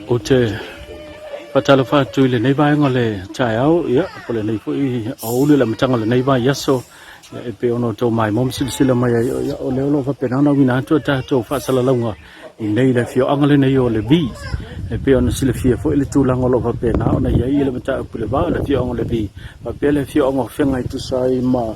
Ou te faatalofa atu i lenei vaega o le taeao, ia, po o lenei foi aoauli o le amataga o lenei vaiaso, ia, e pei ona outou maimoa ma silasila mai ai, ia, o lea o lo o faapena ona auina atu a tatou faasalalauga i inei i le afioaga lenei o Levi. E pei ona silafia foi le tulaga o lo o faapena ona i ai le mataupu i le va o le afioaga o Levi faapea le afioaga o Afega e tusa ai ma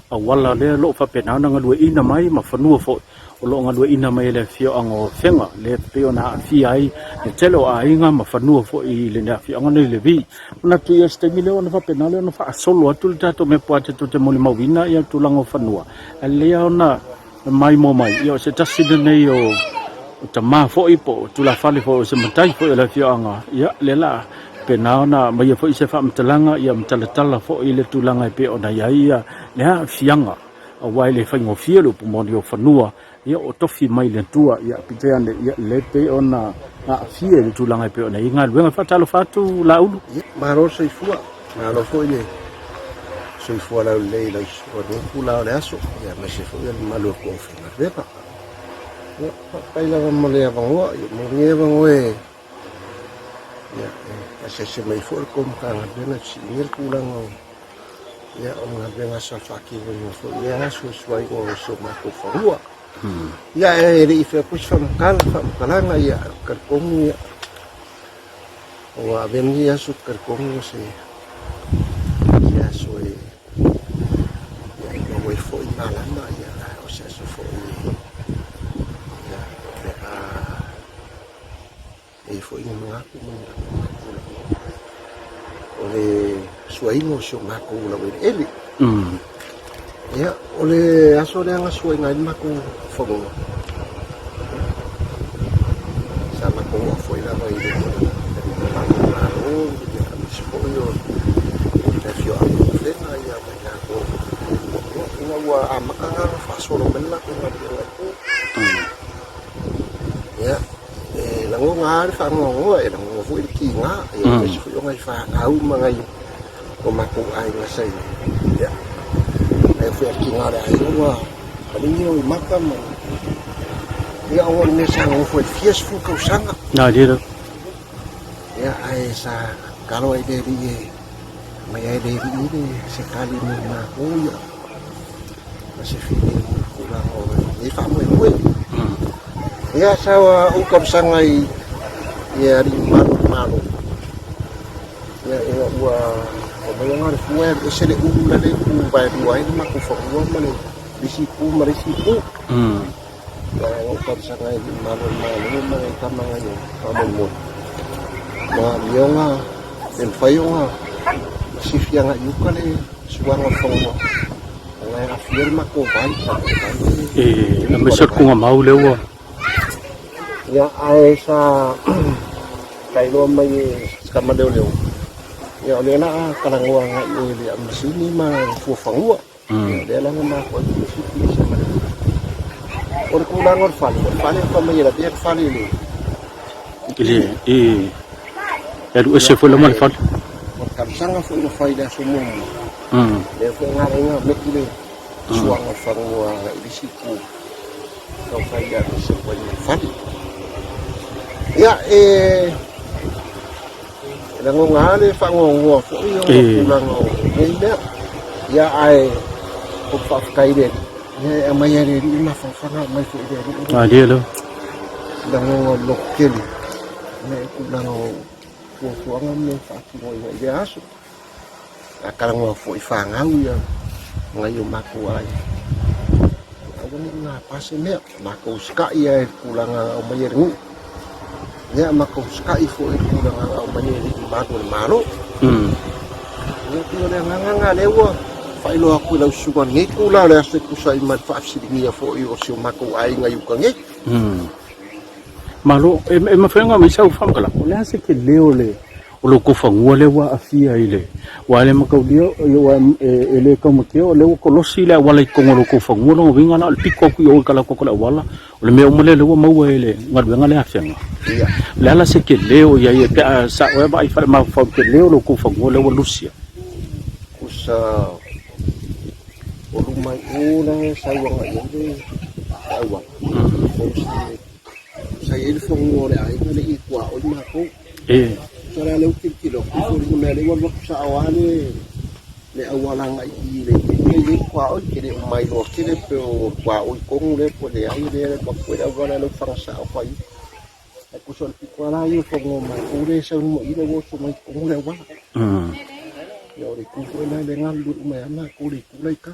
auala lea o lo o faapena ona galueaiina mai ma fanua foi o lo o galueaiina mai e le afioaga o Afega, lea e pei ona aafia ai le tele o aiga ma fanua foi i le afioaga lenei o Levi. Manatu ia o se taimi lea ona faapena lea ona faasolo atu le tatou mea aua tatou te molimauina ia tulaga o fanua, ae lelei lava ona maimoa mai, ia o se tasi lenei o tama foi po o tulafale foi o se matai foi o le afioaga, ia lea la pena ona aumaia foi se faamatalaga ia ma talatala foi le tulaga e pei ona i ai ia le aafiaga aua e le faigofie le upu moni o fanua ia o tofi mai le Atua ia peitai ane ia lea e pei ona aafia i le tulaga e pei ona i ai galuega. Faatalofa atu Laulu. Malo le soifua, malo foi le soifua laulelei i lau pula o le aso, aemaise foi o le mamalu o le aufaigaluega. Ia, faafetai lava mo le avanoa, ia mo lenei avanoa e ia, e asiasi mai foi le tou Matagaluega e fesiligia le tulaga o ia, o le galuega sa faatinoina foi i lea aso i suaiga o si o matou fanua. Ia, e le i faia foi se faamatalaga, ia, talitonu ia, Ua avea lenei aso ou te talitonu o se aso e maua ai foi malama, o se aso foi e i ai foi ni manatu ma ni tulaga o le suaina o si o matou laueleele. Ia, o le aso lea na suaina ai le matou fanua, sa matou oo foi lava i le Malo, aemaise foi o le afioaga o Afega ma i latou. Ina ua amata ona faasolo mai le matou galuega i o. Ia, e lagona lava le faanoanoa, e lagona foi le tiga, aemaise foi o nai fanau ma nai o matou aiga sa i ai. Ia, ae foi a tiga o le aiga ua maligi o i mata ma ia o le mea sa nonofo ai fia sefulu tausaga. Na lera. Ia, ae sa tatalo ai le Alii e aumai ai le Alii le se tali mo matou ia ma se filemu i le tulaga o lenei faamoemoe. Ia, sa ou talosaga i alii mamalu o le Malo, Ia ina ua aumai ona le fua e alu ese le ulu lale e tu vaelua ai le matou fanua ma le isi itu ma le isi itu. Ia na ou talosaga ai i le Malo o le Malo ma le tama nai o faamolemole. Ma amioga pe mafai ona sifi agai i uka le suaga o le fanua ona e aafia le matou vai. E aemaise o le tuugamau lea ua Ia, ae sa tailoa mai e si tama leoleo, ia o lea la a talanoa agai i o i le masini ma le fuafanua. Ia o lea la na mafua ai foi se pisa ma le O le tulaga o le fale, o le fale fai mai e lavea le fale i le i le i e alu ese foi la ma le fale. O le talosaga foi na fai i le aso muamua, lea foi na ala ai ona meki le suaga o le fanua agai i le isi itu. Taumafai ia alu ese atu ai ma le fale. Ia, e lagona lava le faanoanoa foi ona o tulaga o nei mea. Ia, ae ou te faafetai i le Alii, ia e aumai lava e le Alii le mafaufauga, aumai foi e le Alii le Malie lava. lagona o le lototele, ia i tulaga o fuafuaga ma mea e faatinoina i lea aso. A talanoa foi i fanau ia nai o matou aiga, aua ne i gapa se mea. Matou usikai lava i le tulaga na aumai e le nuu. Ia, matou usikai foi i le tulaga na aumai e alii mamalu o le Malo. Ia, pei o le agaga lena lea ua faailoa atu i lau susuga i lenei itula o le aso e tusa ai ma le faafesiligia foi o si o matou aiga i uta nei. Malo, e mafai ona aumai sau faamatalaga, o le a se tele o le O lo outou fanua lea ua aafia i le aua e le mataulia e le taumatea o lea ua kolosi le auala i totonu o lo outou fanua. Lona uiga la o le pito atu i o i talaatu atu o le auala, o le mea uma lea ua maua e le galuega lea a Afega. O le a la se tele o i ai pe a sa oe vaai faale-mafaufau i le tele o lo outou fanua lea ua lusia? Kusa o luma i o la e sau agai i ai le auala, o se Sa i ai le fanua o le aiga le i tuaoi matou. E. Sa la lea ua tilotilo atu ifo i le mea lea ua alu atu sao lava le le auala agai i le itu lea e i ai le tuaoi. Ou te le o mailoa tele pe o le tuaoi tonu lea po o leai lea e alu atu ai le auala lea ua fana sao atu ai. Ae tusa o le pito lava la ia o fanua o matou lea e sau i luma ua oso mai i totonu le auala. Ia o le itu foi lea e galulue uma ai lava matou i le itu la i uta.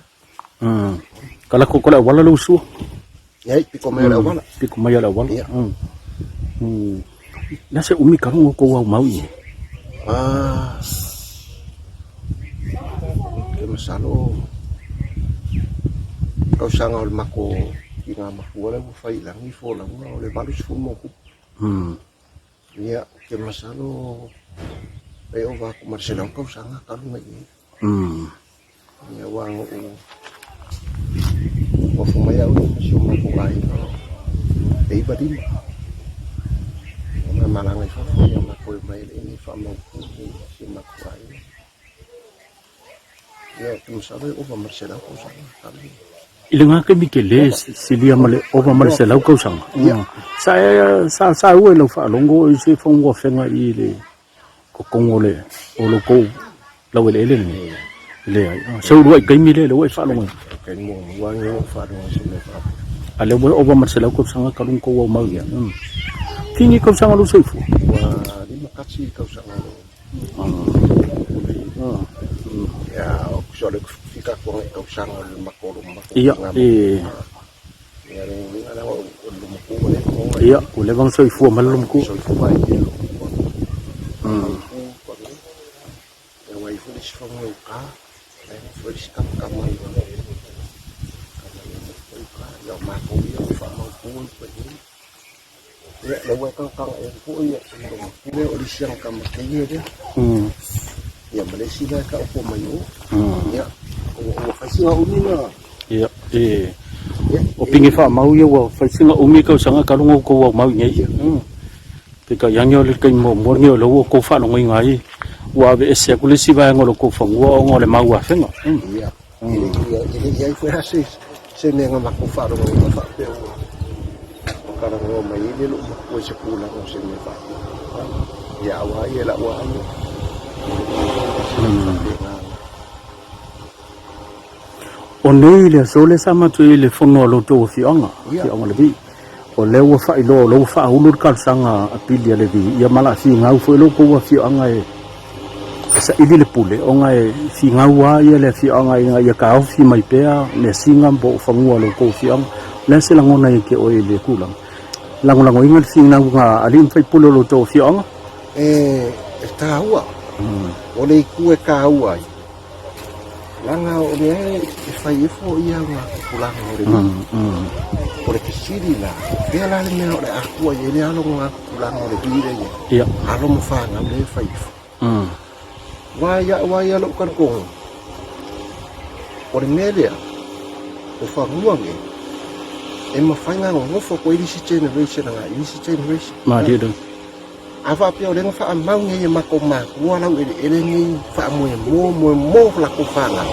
Ka lako ko le auala lou sua. Ia, pito mai o le auala. Pito mai o le auala. Ia. Na se umi ka rongo kou au mau i. Ah. Ke masalo tausaga o le mako i ngā mapua le ua fai i lagi folauga o le 80 ma ono tupu. Ia, ke masalo e ova atu ma le 100 tausaga talu mai i. Ia aua na ou nofo mai au ia ma si o matou aiga e 95. Ona malaga i fafo ia matou e omai alii nei faamautu si o matou aiga. Ia ou te masalo e ova ma le 100 tausaga talu. I le gā taimi tele silia ma le ova ma le 100 tausaga. Sa sa sa ua i lau faalogo i se faguafega i le totonu o le o lo tou laueleele lenei. Leai. Se uluai taimi lea lea ua e faalogo ai. Taimi muamua lea ua ou faalogo i se mea faapea. A lea ua ova ma le 100 tausaga talu ona tou aumau ia. Fini tausaga o lou soifua? Ua 51 tausaga o lou. Ia, o so le fika atu ai tausaga o le matou matou. Ia, e. Ia, le uiga lea o le lomatu le tonga. Ia, ua leva ona soifua mai le lomatu. Soifua ai le lomatu. Ia ua i foi le isi fanua i uta, la e nofo ai le isi kamakama i uta. Kama ia nofo i uta, ia o matou ia ua faamautu ai foi i. Ia, la ua e tagataga ea foi ia lomatu lea o le isi aga teine lea. Ia ma le isi la e taoto mai o. Ia, ua fai sina umi na. Ia, e. O pinge faamau ia ua fai sina umi tausaga talu ona outou aumau i inei. Peitai ane o le taimi muamua lenei o lea ua outou faalogoina ai ua aveese atu le isi vaega o lo outou fanua ona o le mau afega. Ia, e le i ai foi la se mea na matou faalogoina faapea ua talanoa mai ai le lou matua i se tulaga o se mea faapea. Ia, aua ia lau lava ia, e le faapena. O nei le aso lea sa matou i ai i le fono a lo outou afioaga, afioaga o Levi. O lea ua faailoa, o lea ua faaulu le talosaga a pili a Levi, ia ma la finau foi lo outou afioaga e saili le pule, ona e finau lava ia le afioaga ina ia taofi mai pea measina po o fanua o lo outou afioaga. O le a se lagona ia te oe i le tulaga? Lagolagoina le finauga a alii ma faipule o lo outou afioaga? E taua, o le itu e taua ai, Leaga o lea e fai ai foi ia nga tupulaga o le nuu. O le fesili la, o fea la le mea o le a tua i ai le alo o nga tupulaga o le vi lea i ai? Alo ma fanau lea e fai ifo. Aua ia au lava ia lou talitonu, o le mea lea, o fanua nei, e mafai ona nonofo atu ai le isi generation agai i le isi generation. A faapea o lea na faamau nei e matou matua lau eleele nei faamoemoe moe mo latou fanau.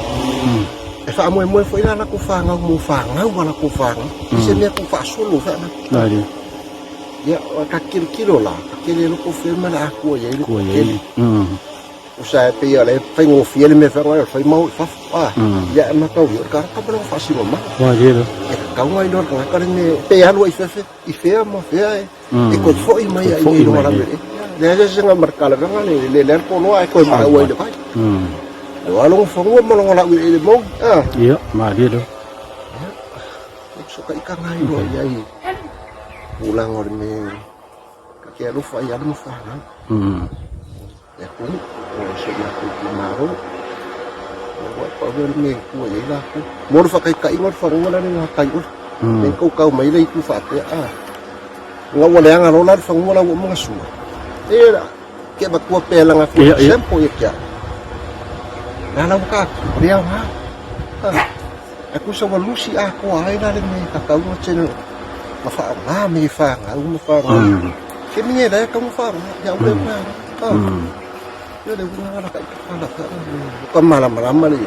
E faamoemoe foi la latou fanau mo fanau a latou fanau. I se mea tuufaasolo foi ana. Ia, ka tilotilo la, ka tele loko fea ma le akua i ai le toatele. Usa e pei o le faigofie le mea whangai o whai mau i fafo. Ah, ia e matau i o le kānaka ma lona faasilomana. E tatau ona iloa le tagata le mea, pe alu ai i fea, i fea ma fea e. E toe foi mai ai i luga lau ele. Le se se nga markala nga le le le ko loa e toe mai ai le vai. O alo fanua ma longa lau ele mo. Ah. Ia, malie lo. So ka ika ngai lo ia i. Ulang o le me ka ke alofa i alu ma whanau. E ku, o se ma ku ku maro. O wa pa le me ku e la ku. Mo le whakaikainga o le whanua la le ngā tai ora. Me kau kau mai le itu whaatea. Ah. Nga ua leaga loa la le fanua la ua uma ona sua. E la, ke avatua pea langa for example ia ke au. La la ua ka atu, o le aoga. Ah. Ae tusa ua lusi atoa ai la le mea tatau ona tele ma faaaoga me fanau ma fanau. Ke mea la e tatau ona faaaoga, ia aua le faaaoga. Ah. Ia le uiga la ka i ka la ka. Ka malamalama le.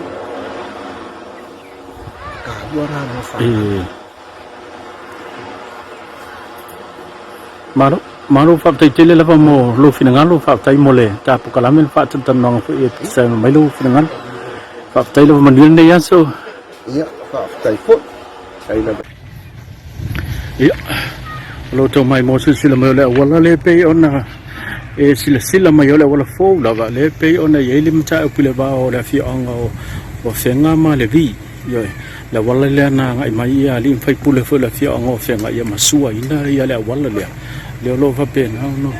Ka ua la mo fanau. Malo, malo faafetai tele lava mo lou finagalo, faafetai mo le ta polokalame le faatalatalanoaga foi e tusa ai ma mai lou finagalo. Faafetai lava manuia lenei aso. Ia, faafetai foi. Ai lava. Ia, o lo outou maimoa silasila mai o le auala lea e pei ona e silasila mai o le auala fou lava lea e pei ona i ai le mataupu i le va o le afioaga o Afega ma Levi. Ioe, le auala lea na agai mai ia alii ma faipule foi o le afioaga o Afega ia ma suaina ia le auala lea. Lea o lo o faapena ona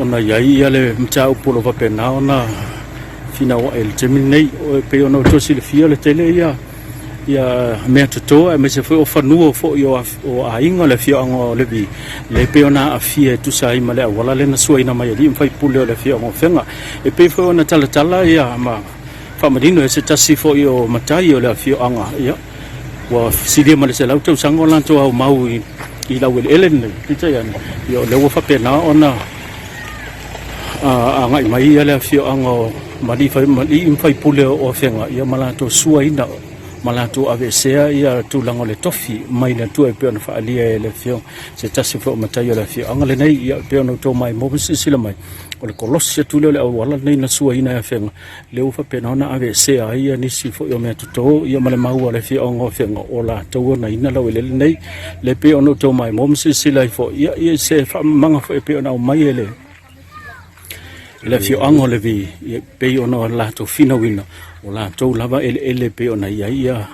ona i ai ia le mataupu o lo o faapena ona finauai i le taimi lenei. E pei ona outou silafia le tele ia ia mea toto aemaise foi o fanua foi o aiga o le afioaga o Levi lea e pei ona aafia e tusa ai ma le auala lea na suaina mai e alii ma faipule o le afioaga o Afega. E pei foi ona talatala ia ma faamanino e se tasi foi o matai o le afioaga, ia, ua silia ma le 100 tausaga o latou aumau i laueleele lenei, peitai ane, ia, o lea ua faapena ona agai mai ia le afioaga o alii ma faipule o Afega, ia ma latou suaina ma latou aveesea ia tulaga o le tofi mai le Atua e pei ona faaalia e le afioga se tasi foi o matai o le afioaga lenei. Ia, e pei ona outou maimoa ma silasila mai, o le kolosi atu lea o le auala lenei na suaina e Afega, lea ua faapena ona aveesea ai ia nisi foi o mea toto ia ma le mau a le afioaga o Afega o latou onaina laueleele nei. Lea pei ona outou maimoa ma silasila ai foi ia, ia se faamamaga foi e pei ona aumai e le le afioaga o Levi, ia, pei ona o latou finauina o latou lava eleele e pei ona i ai ia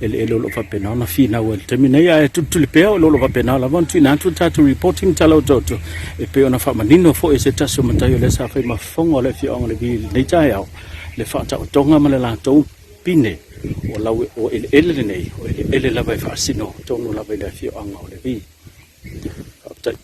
eleele o lo o faapena ona finau ai i le taimi nei, ae tulituli pea o lo o faapena lava ona tuuina atu le tatou reporting tala otooto e pei ona faamanino foi e se tasi o matai o lea sa fai ma fofoga o le afioaga o Levi i lenei taeao le faataotoga ma le latou pine o lau o eleele lenei o eleele lava e faasino tonu lava i le afioaga o Levi. Faafetai.